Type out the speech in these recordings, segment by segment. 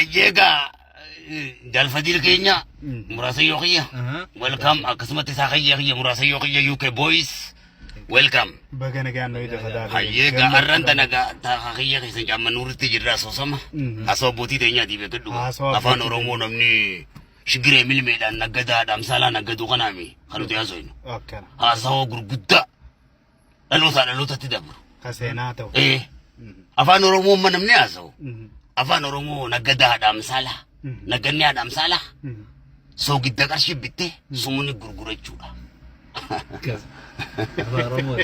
Hayyeegaa Jalfadiil keenya muraasayyoo kiyya. Welcome akkasumatti isaa kiyya kiyya muraasayyoo kiyya UK boys. Welcome. Baga nagaan nu ija fadaa. Hayyeegaa har'an tana gaa taa kiyya keessan caamma nuuritti jirra asoosama. Haasoo abbootii teenyaatii beekadhu. Haasoo Afaan abbootii Oromoo namni shigiree milmeedhaan naggadaadha amsaalaa naggaduu kanaami kan nuti haasoynu. Akkana. Haasawaa gurguddaa dhalootaa dhalootatti dabru. Ka seenaa ta'u. Ee. Afaan Oromoo amma namni haasa'u. Afaan Oromoo naggadaa haadha amsaalaa. Nagganni haadha amsaalaa. Soogidda qarshii bittee sumuni gurgurachuudha. Akkas. Afaan Oromoo.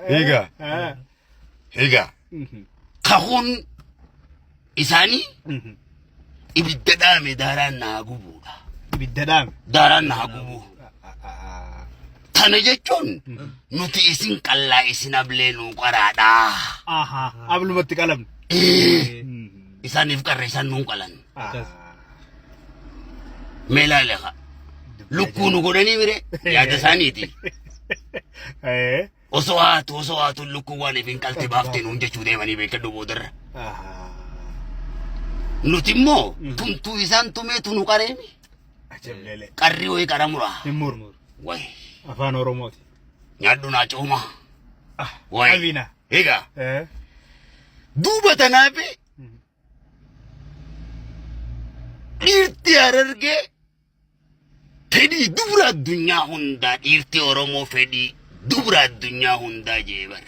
Egaa. Egaa. Kakuun isaanii ibidda dhaame daaraan naa gubuudha. Ibidda dhaame. Daaraan naa gubuu. Tana jechuun nuti isin qallaa isin ablee nuu qaraadhaa. Aha. Ablumatti qalamne. Ee, Isaaniif qarre isaan nuun qalan. Akkas. Mee ilaali haa. Lukkuu nu godhanii mire yaada isaaniiti. Eh. Osoo haatu osoo haatu lukkuu waan ifin qalte baaftee nuun jechuu deemanii beekadhu boodarra. Aha. Nuti immoo tumtuu isaan tumeetu nu qareemi. Ajableele. Qarri wayii qara muraa. Hin muru. Wayi. Afaan Oromooti. Nyaadhu naa cooma. Ah. Wayi. Abina. Egaa Eh. duuba tanaaf dhiirti Harargee fedhii dubra addunyaa hundaa dhiirti Oromoo fedhii dubra addunyaa hundaa jee bar.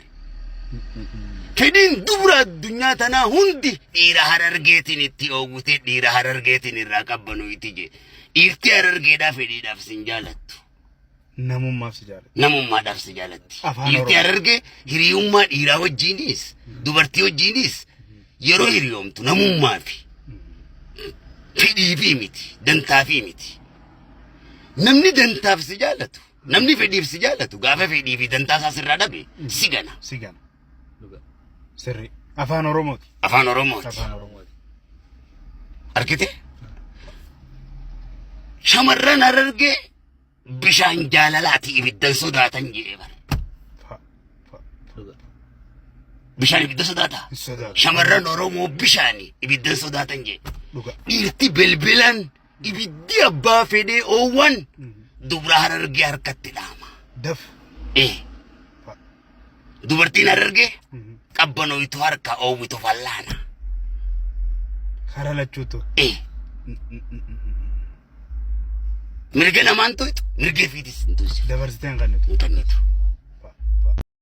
Fedhiin dubra addunyaa tanaa hundi dhiira Harargeetiin itti oowwitee dhiira Harargeetiin irraa qabbanuuti jee. Dhiirti Harargeedhaa fedhiidhaaf sin jaalattu. Namummaaf si jaalladha. Namummaadhaaf si jaalatti. Afaan Dhiirti Oromoo. Harargee hiriyummaa dhiiraa wajjiinis dubartii wajjiinis yeroo hiriyoomtu namummaa fi fedhii fi miti dantaa fi miti. Namni dantaaf si jaalatu namni fedhiif si jaalatu gaafa fedhii fi dantaa isaa sirraa dhabe si gana. Si gana. Sirri. Afaan Oromooti. Afaan Oromooti. Afaan Oromooti. Argite? Shamarran Harargee bishaan jaalalaati ibiddan sodaatan jedhee bara. Fa. Fa. Bishaan ibidda sodaata. Hin sodaatu. Shamarran Oromoo bishaani ibiddan sodaatan jedhe. Dhuga. Dhiirti bilbilan ibiddi abbaa fedhee oowwan dubra Harargee harkatti dhaama. Daf. Ee. Dubartiin Harargee qabbanooytu harka oowwitu fallaana. Karaa lachuutu. Ee. Mirga namaan tuytu mirga ofiitis hin tuysifu. Dabarsitee hin kennitu. Hin kennitu.